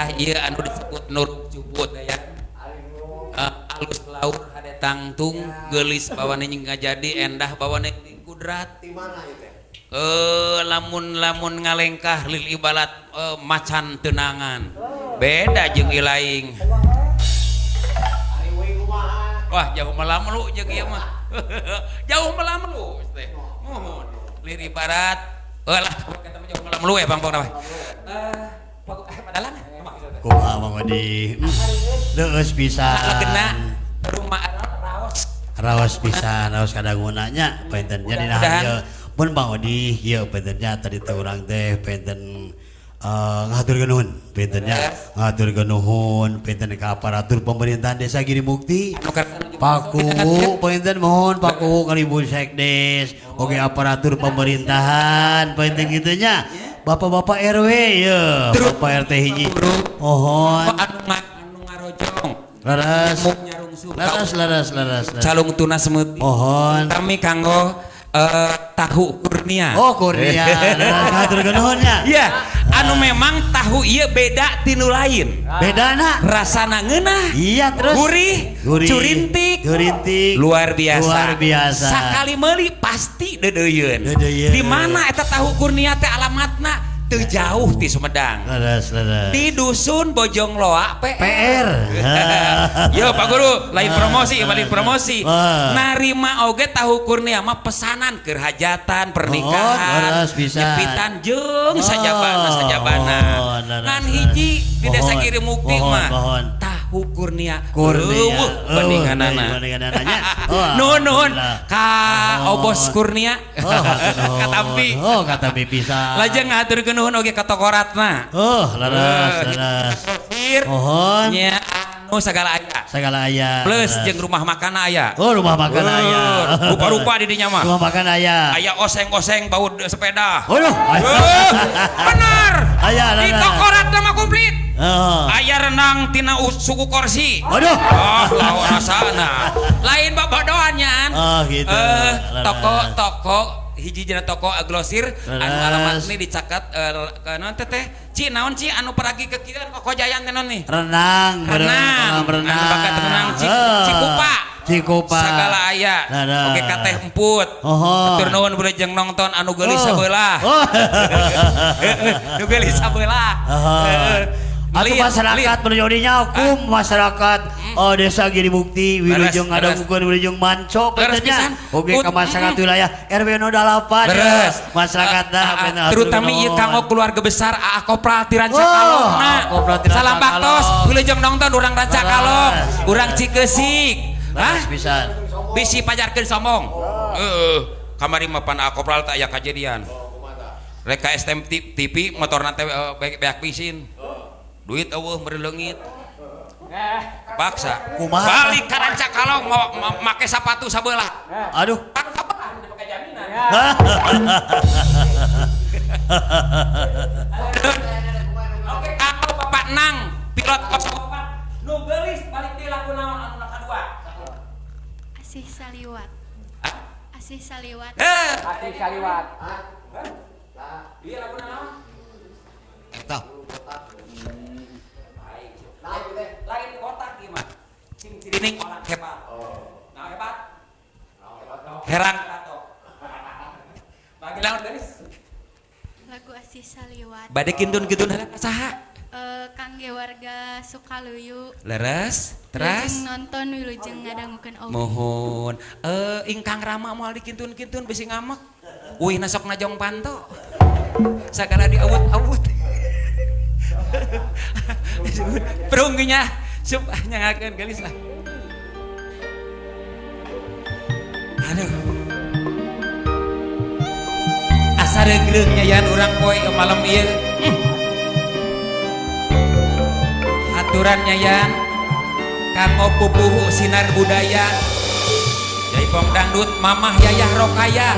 Tah ieu anu disebut nur cubut ya. Alus laur hade tangtung geulis bawane ngajadi endah bawane kudrat. Di mana ieu teh? Lamun-lamun ngalengkah lil ibalat macan tenangan. Beda jeung ilaing. Ari we kumaha? Wah, jauh melamlu jeung ieu mah. Jauh melamlu teh. Muhun. Lir ibarat lah kata mah jauh melamlu ya pangpong mah. Padalan Kumaha Mang Odi? Leueus pisan. Kena rumah raos. Raos pisan, raos kadanguna nya panten nya dina ieu. Mun Mang Odi ieu panten nya tadi teh urang teh panten ngahaturkeun nuhun panten nya. Ngahaturkeun nuhun panten ka aparatur pemerintahan Desa Giri Mukti. Pak Kuwu panten mohon Pak Kuwu ka Ibu Sekdes, oge aparatur pemerintahan panten kitu nya. Bapak-bapak RW ye, Bapak RT hiji. Mohon. Anu ngarojong. Leres. Leres leres leres. Calung tuna semut. Mohon. Kami kanggo tahu Kurnia. Oh Kurnia. Haturkeun nuhun nya. Iya, anu memang tahu ieu beda tinu lain. Bedana? Rasana ngeunah. Iya terus. Gurih, curintik. Curintik. Luar biasa. Luar biasa. Sakali meuli pasti deudeuyeun. Di mana eta tahu Kurnia teh alamatna? Teu jauh ti Sumedang. Leres leres. Di dusun Bojong Loa PR. PR. Yo Pak Guru, lain promosi, lain promosi. Narima oge tahu Kurnia mah pesanan keur hajatan, pernikahan, nyepitan jeung sajabana sajabana. Ngan hiji di Desa Giri Mukti mah tahu Kurnia. Kurnia bandinganana. Nuhun nuhun ka Obos Kurnia. Katampi. Oh, katampi pisan. Lajeng ngahaturkeun nuhun oge ka tokoratna. Oh, leres leres. Mohon. Nya anu sagala aya. Sagala aya. Plus jeung rumah makan aya. Oh, rumah makan aya. Rupa-rupa di dinya mah. Rumah makan aya. Aya oseng-oseng bau sepeda. Waduh. Benar. Aya di tokoratna mah komplit. Aya renang tina suku korsi. Waduh. Oh, lawan rasana. Lain babadoan nya. Oh, gitu. Toko-toko hiji jana toko glosir anu alamat ini dicatat ke naon teh ci naon ci anu peragi ke kieu koko jayan teh naon nih renang renang renang anu bakat renang Cikupa Cikupa sagala aya oge ka teh emput hatur nuhun wilujeng nonton anu geulis sabelah nu geulis sabelah. Atuh masyarakat berjodinya hukum masyarakat Desa Giri Mukti wilujeng ngadangukeun wilujeng manco pentennya oge ka masyarakat wilayah RW 08 masyarakatna terutama ieu kanggo keluarga besar Aa Kopral ti Rancakalongna. Salam baktos wilujeng nonton urang Rancakalong urang Cikeusik. Hah? Bisi pajarkeun sombong. Heeh. Kamari mah pan Aa Kopral teh aya kajadian. Rek ka STM TV motorna teh beak pisin. Duit eueuh meureun leungit. Paksa. Kumaha? Balik ka Rancakalong make sapatu sabelah. Aduh. Pan sabelah teu pake jaminan. Oke, kalau Bapak Nang pilot 04 nu geulis balik deui lagu naon anu na kadua? Asih Saliwat. Asih Saliwat. Asih Saliwat. Ieu lagu naon? Eta. Lain kotak ieu mah. Cing cirining orang hebat. Nah hebat. Herang tato. Bagi lawan geus. Lagu Asih Saliwat. Bade kintun-kintun heula ka saha? Kangge warga Sukaluyu. Leres, teras. Wilujeng nonton wilujeng ngadangukeun oge. Mohon. Ingkang rama moal dikintun-kintun bisi ngamek. Uihna sok najong panto. Sagala diawut-awut. Perungginya sup nyangakeun geulis lah. Aduh. Asa reugreung nyayan urang poe malam ieu. Haturan nyayan kanggo pupuhu sinar budaya. Jaipong dangdut Mamah Yayah Rokaya.